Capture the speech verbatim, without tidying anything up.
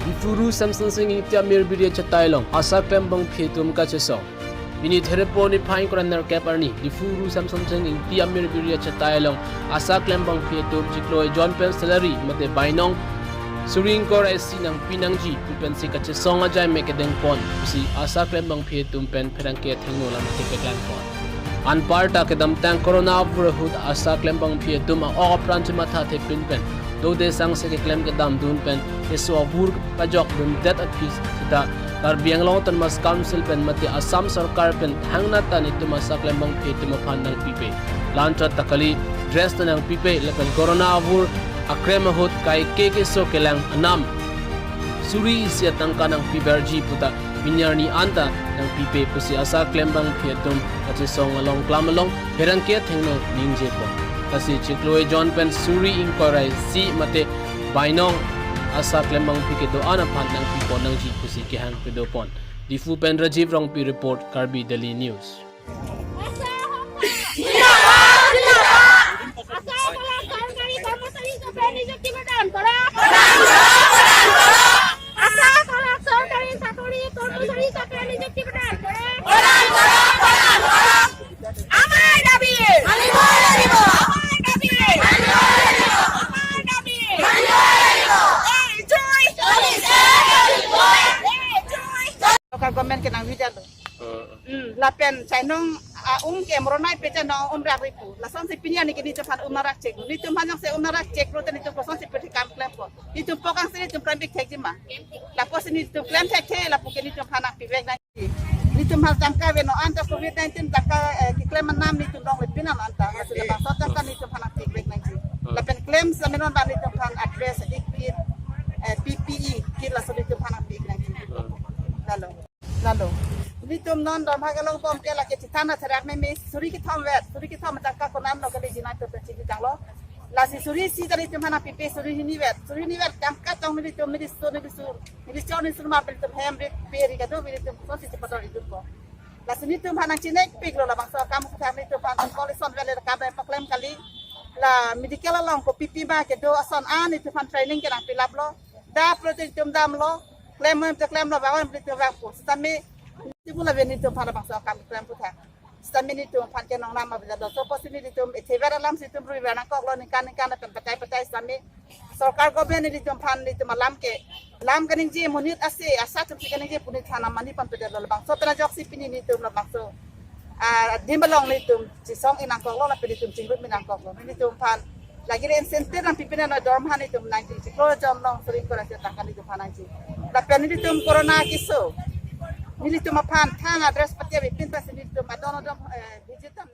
Diphu Ru Semson Sing Ingti Amir Biri achetai along ASHA klembangpi atum kachesong. Pini Therepo niphai ingkoi ra nerkep arni Diphu Ru Semson Sing Ingti Amir Biri achetai along ASHA klembangpi atum chiklo ejon pen salary mate bainong suri ingkoi ra isi nangpi nangji pu pensi kachesong ajai me kedengpon pusi ASHA klembangpi atum pen pherangke athengno lam kepaklangpon. Anparta kedamtang corona avur ahut ASHA klembangpi atum a-ok apran chematha thepin pen dode sangse keklem kedamdun pen keso avur pajokdundet aphi sita Karbi Anglong Autonomous Council pen mate Assam Sorkar pen thangnat ta netum ASHA klembangpi atum aphan nangpipe. La-anchot ta kali, dress ta nangpipe lapen corona avur akrem ahut kaike keso kelang anam suri isi atangka nangpiverji puta pini arni anta nangpipe pusi ASHA klembangpi atum kachesong along klam along pherangke athengno ningjepon. Lasi chiklo ejon pen suri ingkoi ra isi mate bainong ASHA klembangpi kedo-an aphan nangpipon nangji pusi kehang pedopon. Diphu pen Rajiv Rongpi report, Karbi Daily News. আশা কলা চৰকাৰী কৰ্মচাৰী হিচাপে নিযুক্তি প্ৰদান কৰা। আশা কলা চৰকাৰী চাকৰি কৰ্মচাৰী হিচাপে নিযুক্তি প্ৰদান কৰা। আমাৰ দাবী মানিবই লাগিব। আমাৰ দাবী মানিবই লাগিব। আমাৰ দাবী মানিবই লাগিব। এই জয়। এই জয়। Local government ke nangvidetlo. Hmm, lapen chainong, ah, um ke Moroni pe chainong um rak ripu. Lasonsi pini arni ke netum aphan um nangrakchek. Netum aphan jongsi um nangrakchek pulote netum kosonsi pirthe kam klempo. Netum pokang si netum klem pik thekji ma. Lapusi netum klem thekthe, lapu ke netum aphan nangpivek nangji. Netum aphan tangka avelo anta covid nineteen tangka, eh, keklem anam netum longle pin an anta. Lasi labangso tangka netum aphan nangpivek nangji. Lapen klem samenon ba netum aphan address, ik kit, eh, P P E kit laso netum aphan nangpivek nangji. Lalo. Lalo. Netum non dorma kelong bom ke lake chithana therak meme suri kethom vet, suri kethom tangka konatlo kali jinai to pensi janglo. Lasi suri isi ta netum aphan nangpipe suri hini vet, suri hini vet tangka tong netum neliso neliso neliso neliso ma netum hem rit pe ri kado netum kosonsi chepador idunpo. Lasi netum aphan nangchinekpiklo labangso akam kethang netum aphan kol ison vet le kam paklem kali. La medical along kopi pi ma kedo ason an netum aphan training ke nangpilaplo. Dap pulote netum damlo. Klem mem te klemlo, vang mem te vangpo. Sitame netum la ave netum aphan labangso akam klem puthak. Sitame netum aphan ke nongnam avedetlo. Laso apotsi netum ethe ver alamsi netum ruiver nangkoklo ningkan ningkan lapen patai patai sitame sorkar government netum aphan netum alam ke lam kaningje monit ase ASHA atumsi kaningje pu netum aphan nangmani ponpedetlo. Labangso pen ajoksi pini netum labangso, ah, adim along netum chesong-ik nangkoklo lapen netum chingrum-ik nangkoklo. Netum aphan lagi re incentive nangpipe non dorma netum nangji, chiklo ejon along suri ingkoi ra isi tangka netum aphan nangji. Lapen netum corona keso netum aphan thang address pati avepin pensi netum adon adon, eh, visit nang